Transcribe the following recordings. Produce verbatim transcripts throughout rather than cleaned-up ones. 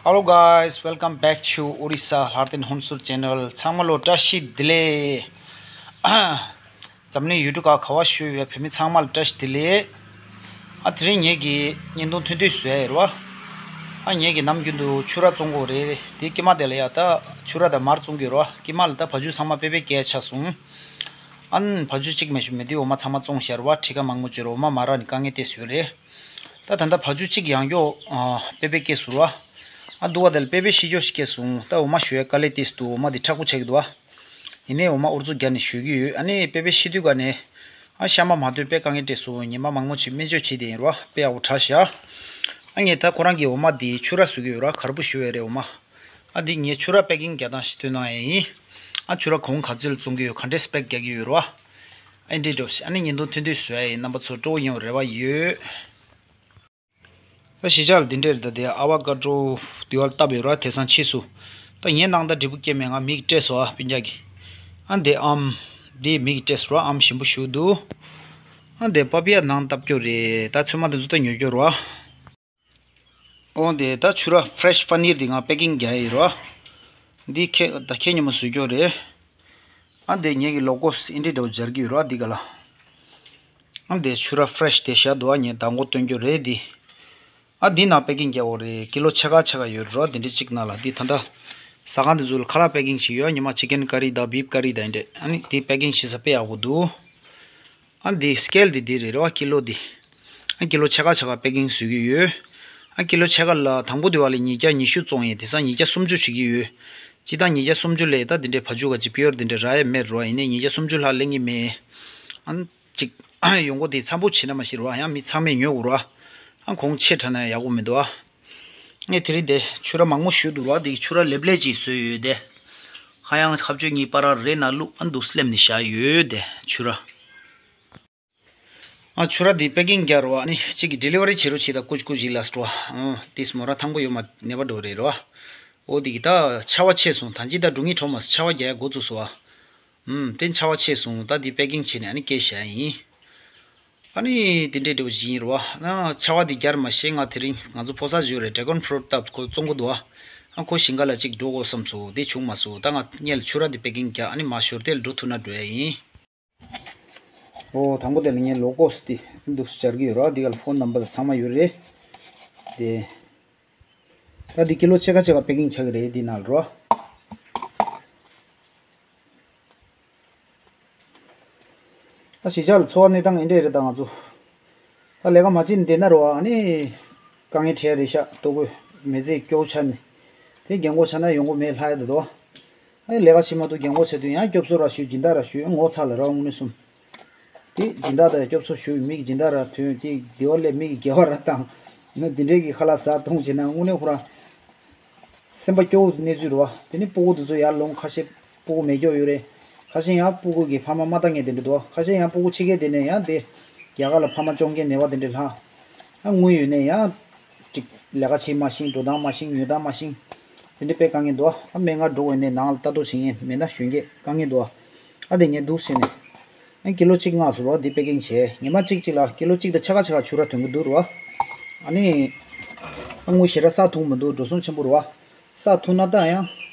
Hello guys, welcome back to Orissa Hlorten Honsur channel. ཚང་མ་ལོ་བཀྲ་ཤིས་བདེ་ལེགས། འཛམ་གླིང་ཡུལ་གྲུ་ཁག་ག་བ་བཞུགས་ཡོད་བོད་མི་ཚང་མ་ལ་བཀྲ་ཤིས་བདེ་ལེགས། ཨ་དེ་རིང་ངེད་ཀྱི་བརྙན་ཐུང་ཐུང་ཐུང་བཟོ་ཡ་ཡོད་རེད་བ། ཨ་ངེད་ཀྱི་ནམ་རྒྱུན་དུ་ཕྱུར་ར་བཙོང་གི་ཡོད་རེད། དེ་སྐྱེས་མ་དེ་ལ་ཡ་ད་ཕྱུར་ར་དང་མར་བཙོང་གི་ཡོད་རེད་བ། སྐྱེས་མ་ལ་ད་བ་ཕྱུགས་ཚང་མ་པེ་པེ་སྐྱེས་ཆགས་སོང་། ཨ་ནི་བ་ཕྱུགས་གཅིག་མེད་ཞུ་མེད་དེ་འོ་མ་ཚང་མ་བཙོང་ཤར་བ། ཁྲི་ཀ་མང་མོ་བཅོས་ར་འོ་མ་མ་རག་ནི་དཀའ་ངལ་ཏོག་ཙམ་ཡོད་རེད། ད་ད་ལྟ་བ་ཕྱུགས་གཅིག་ཡང་མགྱོགས་ཨ་པེ་པེ་སྐྱེས་སོང་ར། ཨ་འདུག་བ་དེ་ལ་པེ་པེ་ཤི་ཅོ་ཞིག་སྐྱེས་སོང་། ད་འོ་མ་ཞུ་ཡ་དཀའ་ལས་ཏོག་ཙམ་འདུག་འོ་མ་དེ་མཁྲེགས་པོ་ཆགས་ཀྱི་འདུག་བ། ཡིན་ནའི་འོ་མ་ཨུ་ཚུགས་རྒྱག་ནས་ཞུ་གི་ཡོད། ཨ་ནི་པེ་པེ་ཤི་དུས་ག་ནས་ཨ་ཤ་མ་མ་ཐོན་པས་དཀའ་ངལ་འཕྲད་སོང་། ཉི་མ་མང་མོ་ཅིག་སྨན་བཅོས་བྱས་དེ་ཡིན་ར་དཔེ་ཡག་པོ་དྲག་ཤག་ཨ་ངས་ད་ཁོ་རང་གི་འོ་མ་དེ་ཕྱུར་ར་བཟོ་གི་ཡོད་ར། གར་པོ་ཞུ་ཡ་རེད་འོ་མ། ཨ་འདི་ངས་ཕྱུར་ར་པེ་ཀིང་རྒྱག་སྟངས་ཤིག་སྟོན་གནང་ཡ་ཡིན། ཨ་ཕྱུར་ར་གོང་ག་ཚོད་ལ་བཙོང་གི་ཡོད། ག་འདྲས་སི་པེག་རྒྱག་གི་ཡོད་ར། ཨ་འདྲས་འགྲོ་ཨ་ནི་བརྙན་ཐུང་ཐུང་ཐུང་བཟོ་ཡ་ཡིན། རྣམ་པ་ཚོ་སྤྲོ་བོ་ཡོང་རེ་བ་ཡོད། ད་གཞིས་ཆགས་ལ་འདི་འདྲས་རེད། ད་དེ་ཨ་བ་ཀ་ཏྲོ་དེ་བ་ལ་བཏབ་ཡོད་ར། དེང་སང་ཕྱིས་སུ། ད་ངའི་ནང་ད་འབྲས་བུ་སྐྱེས་མེད། ང་མིག་གིས་སྤྲད་སོང་ཨ་སྤུན་ཀྱག་གིས། ཨ་འདི་ཨམ། འདི་མིག་གིས་སྤྲད་སོང་ར། ཨམ་ཞིམ་པོ་ཞིག་འདུག་ཨ་འདི་པ་པི་ཡ་ནང་བཏབ་རྒྱུ་རེད། ད་ཚོད་མ་དེ་ཚོ་ད་ཉོ་རྒྱུ་ར། འོ་འདི་ད་ཕྱུར་ར་ཕ་རེ་ཤི་པ་ནིར་འདི་ང་པེ་ཀིང་རྒྱག་ཡ་ཡིན་ར། འདི་ཁྱེད་ད་ཁྱེད་ཉིན་མོ་བཟོ་རྒྱུ་རེད། ཨ་འདི་ངེད་ཀྱི་ལོ་གོ་སི་ཨིན་དྲི་འདྲ་བོ་སྦྱར་གྱི་ཡོད་ར་འདི་ག་ལ། ཨ་འདི་ཕྱུར་ར་ཕ་རེ་ཤི་དེ་བཞག་འདུག་ཨ་ངས་མདང་དགོང་སྟོན་རྒྱུ་རེད་འདི། ཨ་འདི་ནང་པེ་ཀིང་རྒྱག་དགོས་རེད། ཀི་ལོ་ཕྱེད་ཀ་ཕྱེད་ཀ་ཡོད་རེད་ར། འདི་འདྲ་གཅིག་ནང་ལ་འདི་ད་ལྟ་ཟ་ཁང་འདི་ཚོ་ལ་ཁ་ལག་པེ་ཀིང་བྱེད་ཀྱི་ཡོད། ཉི་མ་ཅི་ཀན་ཀ་རི་དང་བིབ་ཀ་རི་དང་འདྲ། ཨ་ནི་འདི་པེ་ཀིང་བྱེད་ས་དཔེ་ཡག་པོ་འདུག་ཨ་འདི་སི་ཀེལ་འདི་འདི་རེད་ར་བ། ཀི་ལོ་འདི། ཨ་ཀི་ལོ་ཕྱེད་ཀ་ཕྱེད་ཀ་པེ་ཀིང་བཟོ་གི་ཡོད། ཨ་ཀི་ལོ་ཕྱེད་ཀ་ལ་དང་པོ་འདི་བ་ལ་ཉིས་བརྒྱ་ཉི་ཤུ་བཙོང་ཡིན། དེང་སང་ཉིས་བརྒྱ་སུམ་ཅུ་བྱེད་ཀྱི་ཡོད། སྤྱིར་བཏང་ཉིས་བརྒྱ་སུམ་ཅུ་ལས་ད་འདི་འདྲའི་བ་ཕྱུགས་ག་ཅིག་པིའོར་འདི་འདྲ་རག་ཡ་མེད་ར་བ། ཡིན་ནའི་ཉིས་བརྒྱ་སུམ་ཅུ་ལྷག་ལེན་གྱི་མེད། ཨ་ཅིག་ཡོང་སྒོ་དེ་འཚམ་པོ་བྱེད་ན་མ་ཤེས་ར་བ། ཡང་མི་ཚང་མས་ཉོ་དགོས་ར་བ། ཨ་གོང་ཆེ་དྲགས་ན་ཡག་པོ་མི་འདུག་ཨ། ངས་དེ་རིང་དེ་ཕྱུར་ར་མང་པོ་ཞུ་འདུག་ར། དེ་ཕྱུར་ར་ལེབ་ལེབ་ཅིག་བཟོས་ཡོད་དེ། ཧ་ཡང་ཧབ་ཅོ་གཉིས་པ་ར་རེ་ན་བླུགས་ཨ་འདུག་སླེབས་ནས་བཞག་ཡོད་དེ་ཕྱུར་ར། ཨ་ཕྱུར་ར་དེ་པེ་ཀིང་རྒྱག་ར་བ། ཨ་ནི་གཅིག་གི་ཌེ་ལི་ཝ་རི་བྱེད་རོགས་བྱེད་ད་ཀུ་ཅི་ཀུ་ཅི་ལ་སྤྲོ་བ། ཨ་དེ་སྨོ་ར་ཐང་པོ་ཡོད་མ་ནེ་བ་འགྲོ་རེད་ར་བ། འོ་དེ་གི་ད་ཆར་པ་ཆད་སོང་། ད་ཅི་ད་འགྲོ་ངེས་འཕྲོ་མ་ཆར་པ་རྒྱག་ཡ་འགོ་བཙུགས་སོང་བ། ཨུམ། དེ་ཆར་པ་ཆད་སོང་། ད་འདི་པེ་ཀིང་བྱས་ནས་ཨ་ནི་སྐྱེལ་བཞག་ཡིན། ཨ་ནི་དེ་འདྲའི་འདྲ་བོ་ཞིག་ཡིན་རེད་བ། ན་ཆར་པ་འདི་རྒྱག་མ་ཤེས། ང་དེ་རིང་ང་ཚོ་ཕོ་གསར་ཞིག་ཡོད་རེད། ཌེ་གོན་ཕུ་རུ་ཊི་བཏབ་ཁོ་བཙོང་གི་འདུག་བ། ཨ་ཁོ་ཞིང་ཁ་ལ་ཅིག་འགྲོ་དགོས་བསམ་སོང་། དེ་བྱུང་མ་སོང་། ད་ང་སྔོན་ལ་ཕྱུར་ར་འདི་པེ་ཀིང་རྒྱག་ཨ་ནི་མ་ཞོར་དེ་ལ་འགྲོ་ཐུབ་ན་འགྲོ་ཡ་ཡིན། ཨོ་དང་པོ་དེ་ལ་ངས་ལོ་གོ་སི་འདུག་སྦྱར་གྱི་ཡོད་རེད་བ། འདི་ག་ལ་ཕོན་ནམ་བར་ཚང་མ་ཡོད་རེད། དེ། ད་འདི་ཀི་ལོ་ཕྱེད་ཀ་ཕྱེད་ཀ་པེ་ཀིང་ཆགས་ཀྱི་རེད་འདི་ནང་ལ་རོ། ད་གཞིས་ཆགས་ལ་འཚོ་བ་གནས་སྟངས་འདི་འདྲས་རེད་ད་ང་ཚོ། ད་ལས་ཀ་མ་བྱེད་ནས་བསྡད་ན་རོ་ཨ་ནི། དཀའ་ངལ་འཕྲད་རེད་ཤག་ལྟོ་གོས་མི་ཚེ་སྐྱོ་ཆགས་ནས། དེ་རྒན་གོག་ཆགས་ན་ཡོང་གི་མེད་ལྷ་ཡ་དེ་དོ། ཨ་ནི་ལས་ཀ་བྱེད་མ་ཐུབ་རྒན་གོག་ཆགས་དུས་ཡང་སྐྱོབ་གསོ་ར་ཞུ་སྦྱིན་བདག་ར་ཞུ་ངོ་ཚ་ལ་ར་དངོས་གནས་སོམ། དེ་སྦྱིན་བདག་དང་སྐྱོབ་གསོ་ཞུ་མིག་སྦྱིན་བདག་ར་ཐོན་དེ་སྡེ་བ་ལས་མིག་དགེ་བ་ར་བཏང་། ན་འདི་འདྲས་ཀྱི་ཁ་ལག་ཟ་གཏོང་བྱེད་ན་དངོས་གནས་ཁོ་ར། སེམས་པ་སྐྱོ་བོ་གནས་ཚུལ་རེད་བ། དེ་ནི་སྤུ་གུ་དེ་ཚོ་ཡར་ལོངས་ཁ་ཤས་སྤུ་གུ་མེད་སྐྱོ་ཡོད་རེད། ཁ་ཤས་ཡང་སྤུ་གུ་གི་ཕ་མ་མ་ལྟ་མཁན་དེ་འདྲ་འདུག་ཁ་ཤས་ཡང་སྤུ་གུ་ཕྱི་རྒྱལ་དེ་ནས་ཡང་དེ་རྒྱ་གར་ལ་ཕ་མ་སྐྱོང་མཁན་ནད་པ་དེ་འདྲ་ལྷག་ཨ་དངུལ་ཡོད་ནས་ཡང་ཅིག་ལས་ཀ་བྱེད་མ་ཤེས་འགྲོ་སྟངས་མ་ཤེས་ཉོ་སྟངས་མ་ཤེས། དེ་འདྲ་དཔེ་དཀའ་ངལ་འདུག་ཨ་སྨན་ཁང་འགྲོ་དགོས་ནས་ནང་ལ་ལྟ་རྟོག་བྱེད་མཁན་མེད་ན་གཞོན་སྐྱེས་དཀའ་ངལ་འདུག་ཨ་དེ་ངས་འདུག་ཟེར་ནས། ཨ་ཀི་ལོ་གཅིག་མངགས་སོང་རོགས། འདི་པེ་ཀིང་བྱས། ཉི་མ་གཅིག་གཅིག་ལ་ཀི་ལོ་གཅིག་དང་ཕྱེད་ཀ་ཕྱེད་ཀ་ཕྱུར་ར་ཐོན་གི་འདུག་རོགས། ཨ་ནི། ཨ་དངུལ་ཞེ་དྲག་བསགས་ཐུབ་མི་འདུག་འགྲོ་སོང་ཆེན་པོ་རོགས། བསགས་ཐུབ་ན་ད་ཡང་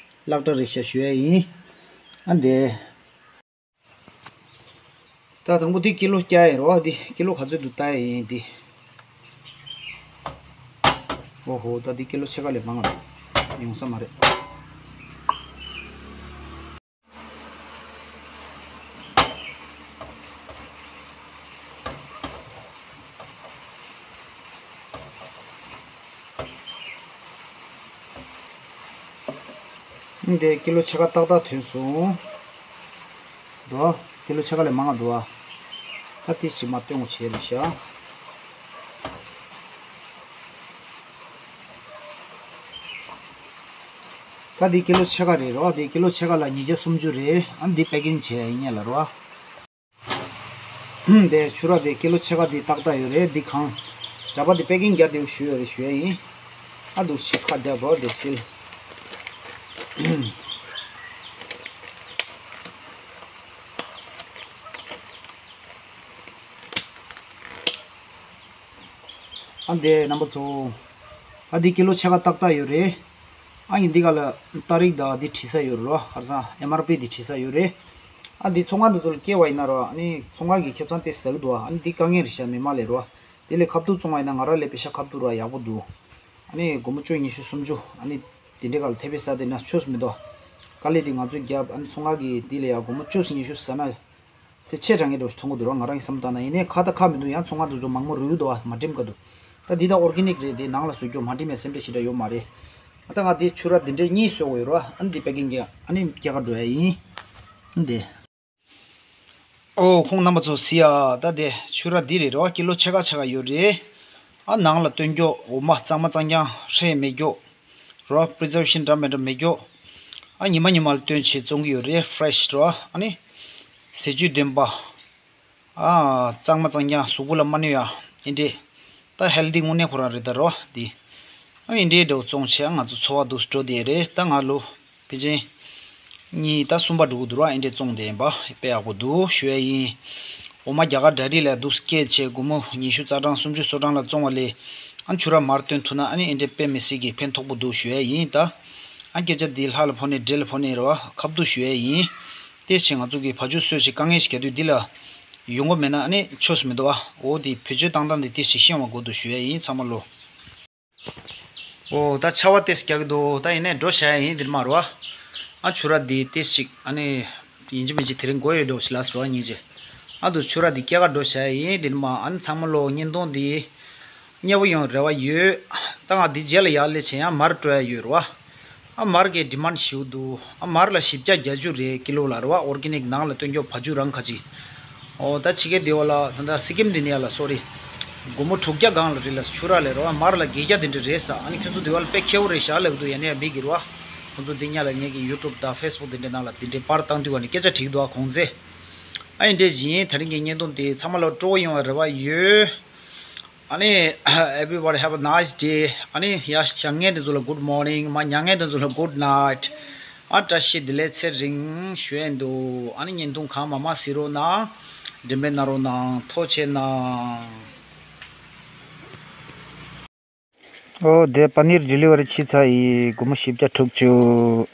ལག་བྲ་རེ་ཤ་ཞུ་ཡ་ཡིན། ཨ་འདི། ད་དང་པོ་འདི་ཀི་ལོ་བཀྱག་ཡིན་རོགས། འདི་ཀི་ལོ་ག་ཚོད་འདུག་ལྟ་ཡ་ཡིན་འདི། ཨོ་ཧོ་ད་འདི་ཀི་ལོ་ཕྱེད་ཀ་ལས་མང་ང་འདུག་ཡོང་ས་མ་རེད། འདི་ཀི་ལོ་ཕྱེད་ཀ་ཏག་ཏག་ཐོན་སོང་། འདུག་ཀི་ལོ་ཕྱེད་ཀ་ལས་མང་ང་འདུག་ཨ། ད་དེ་ཞིག་མ་སྟོན་དགོས་བྱས་རེད་ཤག་ད་འདི་ཀི་ལོ་ཕྱེད་ཀ་རེད་རོ། འདི་ཀི་ལོ་ཕྱེད་ཀ་ལ་ཉིས་བརྒྱ་སུམ་ཅུ་རེད། ཨ་འདི་པེ་ཀིང་བྱས་ཡིན་ཉེ་ལ་རོ། དེ་ཕྱུར་ར་དེ་ཀི་ལོ་ཕྱེད་ཀ་དེ་ཏག་ཏག་ཡོད་རེད། འདི་གང་། རྒྱ་པ་དེ་པེ་ཀིང་རྒྱག་དེ་ཞུ་ཡོད་རེད་ཞུ་ཡ་ཡིན། ཨ་འདུག་ཞིག་ཁ་རྒྱག་རོགས་དེ་སིལ། ཨ་འདི་རྣམ་པ་ཚོ། ཨ་འདི་ཀི་ལོ་ཕྱེད་ཀ་ཏག་ཏག་ཡོད་རེད། ཨ་ནི་འདི་ག་ལ་ཏ་རིག་དང་འདི་བྲིས་ས་ཡོད་རེད་རོ། ཧར་སང་ཨེམ་ཨར་པི་འདི་བྲིས་ས་ཡོད་རེད། ཨ་འདི་ཚོང་ཁང་འདི་ཚོ་ལ་སྐྱེལ་བ་ཡིན་ན་རོ། ཨ་ནི་ཚོང་ཁང་གི་ཁེ་བཟང་དེ་ཟ་གི་འདུག་ཨ་ནི་འདི་དཀའ་ངལ་རེད་ཤག་མི་མང་ལས་རོ། དེ་ལས་ཁ་ཐུག་བཙོང་བ་ཡིན་ན་ང་རང་ལས་པེ་ཤ་ཁ་ཐུག་ར་ཡག་པོ་འདུག་ཨ་ནི་སྒོར་མོ་བཅུ་ཉི་ཤུ་སུམ་ཅུ། ཨ་ནི་དེ་འདྲའི་ག་ལ་ཐེ་བེ་ཟ་དེ་ན་ཆོས་སུ་མི་འདུག་དཀའ་ལས་དེ་ང་ཚོས་རྒྱབ། ཨ་ནི་ཚོང་ཁང་གི་འདི་ལ་ཡ་སྒོར་མོ་བཅུ་ཉི་ཤུ་ཟ་ན། ཚེ་ཆེ་དྲགས་ངེས་འགྲོ་ཞིག་མཐོང་གི་འདུག་ར། ང་རང་གི་བསམ་བཏང་ན། ཡིན་ནའི་ཁ་ད་ཁ་མི་འདུག་ཡང་ཚོང་ཁང་དེ་ཚོ་མང་མོ་རུལ་འདུག་ཨ་མ་འགྲིམ་ག་འདུག་ད་འདི་ད་ཨོར་གེ་ནིག་རེད། དེ་ནང་ལ་བཟོ་རྒྱུ་མ་འགྲིམ་ཡ་སེམས་ཁྲལ་ཞེ་དྲག་ཡོད་མ་རེད། ཨ་ད་ང་དེ་ཆུ་ར་དེ་འདྲས་གཉིས་བཟོ་དགོས་ཡོད་ར། ཨ་འདི་པེ་ཀིང་གི་ཨ་ནི་སྐྱེལ་ག་འགྲོ་ཡ་ཡིན། འདི། ཨོ་ཁོང་རྣམ་པ་ཚོ་གཟིགས་ཨ། ད་དེ་ཆུ་ར་འདི་རེད་ར། ཀི་ལོ་ཕྱེད་ཀ་ཕྱེད་ཀ་ཡོད་རེད། ཨ་ནང་ལ་བཏོན་རྒྱུ་འོ་མ་གཙང་མ་གཙང་རྐྱང་ཧྲེ་མེད་རྒྱུ། རོ། པི་རི་ཛར་བེ་ཤིན་འདྲ་མི་འདྲ་མེད་རྒྱུ། ཨ་ཉི་མ་ཉི་མ་ལ་བཏོན་བྱས་བཙོང་གི་ཡོད་རེད། ཕི་རེ་ཤི་རོ། ཨ་ནི་ཟས་བཅུད་ལྡན་པ། ཨ་གཙང་མ་གཙང་རྐྱང་གཟུགས་པོ་ལ་མ་གནོད་ཡ་ཨེ་འདྲས། ད་ཧེལ་ཐི་དངོས་གནས་ཁོ་རང་རེད་ད་རོ་འདི། ཨ་ཨེ་འདྲས་འདྲ་བོ་བཙོང་བྱས་ང་ཚོ་འཚོ་བ་འདུག་སེ་འགྲོ་བསྡད་རེད། ད་ང་ལོ་ཕལ་ཆེར་གཉིས་ད་གསུམ་པ་འགྲོ་གི་འདུག་ར། ཨེ་འདྲས་བཙོང་བསྡད་ཡིན་པ་དཔེ་ཡག་པོ་འདུག་ཞུ་ཡ་ཡིན། འོ་མ་རྒྱ་གར་འདྲ་རིགས་ལ་འདུག་སེ་སྐྱེལ་བྱས་སྒོར་མོ་ཉི་ཤུ་རྩ་གྲངས་སུམ་ཅུ་སོ་གྲངས་ལ་བཙོང་བ་ལས། ཨ་ཆུ་ར་མར་བཏོན་ཐུབ་ན་ཨ་ནི་ཨེ་འདྲས་དཔེ་མི་སྲིད་ཀྱི་ཕན་ཐོགས་པོ་འདུག་ཞུ་ཡ་ཡིན་ད། ཨ་སྐད་ཆ་འདི་ལྷ་ལ་ཕོག་ནས་འདྲེ་ལ་ཕོག་ནས་རེད་བ། ཁ་བསྡུ་ཞུ་ཡ་ཡིན། དེ་བཞིན་ང་ཚོ་གི་བ་ཕྱུགས་གསོས་བྱས་དཀའ་ངལ་ཞིག་རྒྱག་དུས་འདི་ལ་ཡོང་གི་མེད་ན་ཨ་ནི་ཆོས་སུ་མི་འདུག་བ། འོ་དེ་བེད་སྤྱོད་བཏང་སྟངས་འདི་དེ་བཞིན་ཤེས་པ་དགོས་འདུག་ཞུ་ཡ་ཡིན་ཚང་མ་ལོ། ཨོ་ད་ཆར་པ་ཏོག་ཙམ་རྒྱག་གི་འདུག་ད་ཡིན་ནའི་འགྲོ་བྱ་ཡ་ཡིན་འདིར་མ་རོ། ཨ་ཆུ་ར་འདི་ཏོག་ཙམ་ཅིག་ཨ་ནི་ཡིན་གཅིག་མིན་གཅིག་དེ་རིང་དགོས་ཡོད་འགྲོ་ཞིག་ལ་སོ་སྙིང་རྗེ། ཨ་འདུག་ཆུ་ར་འདི་སྐྱེལ་ག་འགྲོ་བྱ་ཡ་ཡིན་འདིར་མ། ཨ་ནི་ཚང་མ་ལོ་བརྙན་ཐུང་འདི་མཉེས་པོ་ཡོང་རེ་བ་ཡོད། ད་ང་འདི་རྗེས་ལ་ཡར་སླེབས་བྱས་ཡང་མར་སྤྲོད་ཡ་ཡོད་རེད་བ། ཨ་མར་གྱི་ཌི་མན་ཌི་ཞེ་པོ་འདུག་ཨ་མར་ལ་བཞི་བརྒྱ་བརྒྱད་ཅུ་རེད་ཀི་ལོ་ལ་རེད་བ། ཨོར་གེ་ནིག་ནང་ལ་བཏོན་རྒྱུ་བ་ཕྱུགས་རང་ཁ་ཅིག་ཨོ་ད་ཕྱི་རྒྱལ་སྡེ་བ་ལ་ད་ལྟ་སི་ཀིམ་འདི་ནས་ཡ་ལ་སོ་རི། སྒོར་མོ་དྲུག་བརྒྱ་སྒང་ལ་རེད་ལ་ཆུ་ར་ལས་རེད་བ། མར་ལ་བརྒྱད་བརྒྱ་དེ་འདྲ་རེད་ས། ཨ་ནི་ཁྱོད་ཚོ་སྡེ་བ་ལ་དཔེ་ཁེ་བོ་རེད་ཤག་ལབ་འདུག་ཡ་ནས་ཡ་མི་གི་རེད་བ། ཁོང་ཚོ་འདི་ཉ་ལ་ངེད་ཀྱི་ཡུ་ཊུབ་དང་ཕེ་སི་བུག་འདི་འདྲའི་ནང་ལ་འདི་འདྲའི་པར་བཏང་དུས་ག་ནས་སྐད་ཆ་དྲིས་འདུག་ཨ་གོང་ཚེ། ཨ་ཡིན་འདྲ་བཞིན་དེ་རིང་གི་བརྙན་ཐུང་འདི་ཚང་མ་ལ་སྤྲོ་བོ་ཡོང་བའི་རེ་བ་ཡོད། ཨ་ནི་everybody have a nice day. ཨ་ནི་ཡ་བཞག་མཁན་དེ་ཚོ་ལ་good morning། མ་ཉལ་མཁན་དེ་ཚོ་ལ་good night. ཨ་བཀྲ་ཤིས་བདེ་ལེགས་ཚེ་རིང་ཞུ་ཡས་འདུག་ཨ་ནི་བརྙན་ཐུང་གང་མང་མང་གཟིགས་རོགས་གནང་། འགྲེམས་སྤེལ་གནང་རོགས་གནང་། ཐུགས་རྗེ་ཆེ་གནང་། ཨོ་དེ་པ་ནིར་ཌི་ལི་ཝ་རི་ཕྱིན་ཚར་ཡིན། སྒོར་མོ་བཞི་བརྒྱ་དྲུག་ཅུ།